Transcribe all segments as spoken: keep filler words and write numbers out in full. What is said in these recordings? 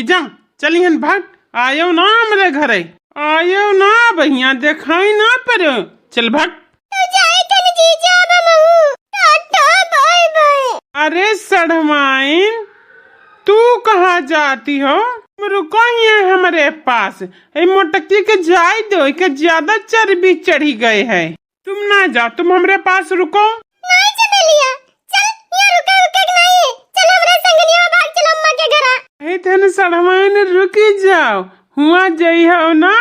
जा, चलिहन भाग, आयो ना हमरे घरे, आयो ना बहिया, देखाई ना पड़ो, चल भाग। तो जाए तन जीजा, अब हमहू टाटा बाय बाय। अरे सढ़वाइन, तू कहाँ जाती हो? तुम रुको हियाँ हमरे पास। ए मोटकी के जाए दो, एके ज्यादा चर्बी चढ़ी गए है। तुम ना जाओ, तुम हमरे पास रुको। नहीं चमेलिया, चल, यहाँ रुके उके के नहीं। चल हमरे संगनिया में भाग चल अम्मा के घरा। ए धन सढ़वाइन रुकी जाओ, हुआ जई हो ना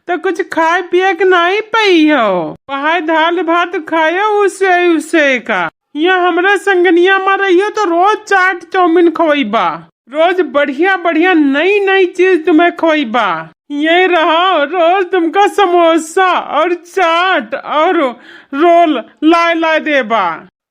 तो कुछ खाए पिए के नहीं पई हो। वहाँ दाल भात खायो उसे उसे का। यहाँ हमरे संगनिया में रहियो तो रोज चाट चाउमीन खवैबा, रोज बढ़िया बढ़िया नई नई चीज तुम्हें खवैबा। यही रहो, रोज तुमका समोसा और चाट और रोल लाए लाए देबा।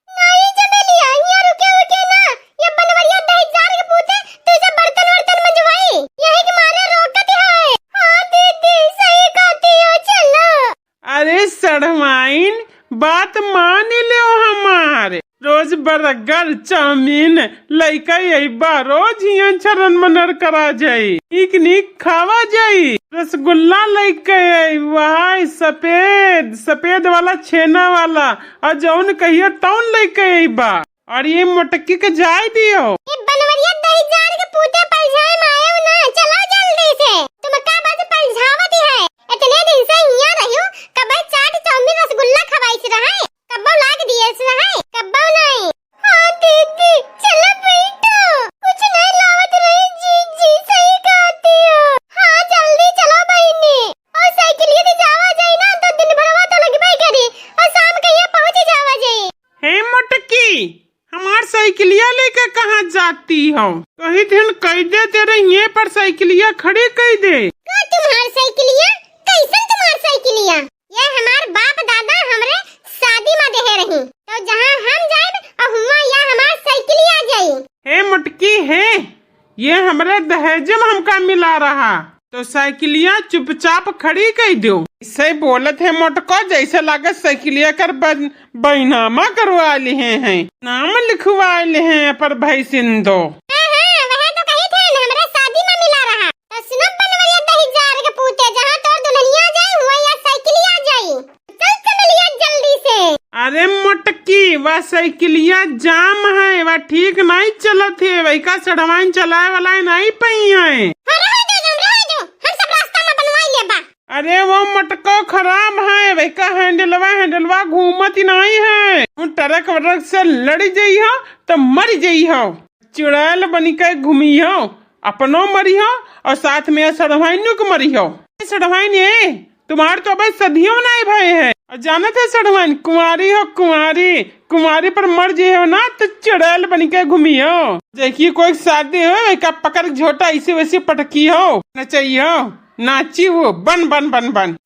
नहीं चमेलिया, यहाँ रुके उके ना, ये बनवरिया दही जार के पूते, तू इसे बर्तन वर्तन मंजवाई, यही के मारे रोकत है। हाँ दीदी, सही कहती हो, चलो। अरे सढ़वाइन, बात मान ले हमार। रोज बर्गर, चाउमीन लइके अइबा, रोज हियां छरन मनर करा जाई, नीक नीक खावा जाई। रसगुल्ला लइके अइबा, सफेद, सफेद वाला छेना वाला, और जौन कहियो तौन लइके अइबा। और ये मोटकी के जाए दियो। ये बनवरिया दही जार के पूते पलझाए में आयो ना, चलो जल्दी से। तुम का बात पलझावत है? इतने दिन से हियां रहियो, कबे चाट चाउमीन रसगुल्ला खवाई से रहे, कब्बो लाग दिए से रहे, कब्बो नहीं। हाँ दीदी, चलो बैठो, कुछ नहीं लावत रही जीजी, सही कहती हो। हाँ जल्दी चलो बहिनी, और साइकिलिया से जावा जाई ना तो दिन भरवा तो लगबे करी, और शाम के यहाँ पहुँच जावा जाई। हे मोटकी, हमार साइकिलिया लेके कहाँ जाती हो? कही दिन कह दे तेरे ये पर साइकिलिया खड़ी कह दे। का तुम्हार साइकिलिया? कैसन तुम्हार साइकिलिया? ये हमार बाप दादा हमरे शादी में देहे रही, तो जहाँ हम जाइब और हुआ या हमार साइकिलिया जाई। हे मोटकी हे, ये हमरे दहेज में हमका मिला रहा, तो साइकिलिया चुपचाप खड़ी कइ दो। ऐसे बोलत है मोटको, जैसे लागत साइकिलिया कर बन-, बैनामा करवा लिहे हैं, नाम लिखवा लिहे हैं पर भाई सिंधो। हाँ, हाँ, वह तो कही थे न, हमरे शादी में मिला रहा। तो सुनो बनवरिया दही जार के पूते, जहाँ तोर दुल्हनिया जाई, हुआ या साइकिलिया जाई। चल चमेलिया जल्दी से। अरे मोटकी, वह साइकिलिया जाम है, वह ठीक नहीं चलत है, वही का सड़वाइन चलाए वाला नहीं पई है। हाँ, रहे दो, हम रहे दो, हम सब रास्ता में बनवाई लेबा। अरे वो मोटको खराब है, वही का हैंडलवा, हैंडलवा घूमत ही नहीं है। तू ट्रक व्रक से लड़ जई हो तो मर जई हो। चुड़ैल बनी के घूमी हो, अपनो मरी हो और साथ में सड़वाइनों को मरी हो। सड़वाइन ये तुम्हार तो अबे सदियों नहीं भए है। और जानत है सड़वाइन, कुंवारी हो कुंवारी, कुंवारी पर मर जे हो ना तो चुड़ैल बनी के घूमी हो। देखिए कोई शादी हो, एक पकड़ के झोटा ऐसे वैसे पटकी हो, नचाई हो, नाची हो, बन बन बन बन।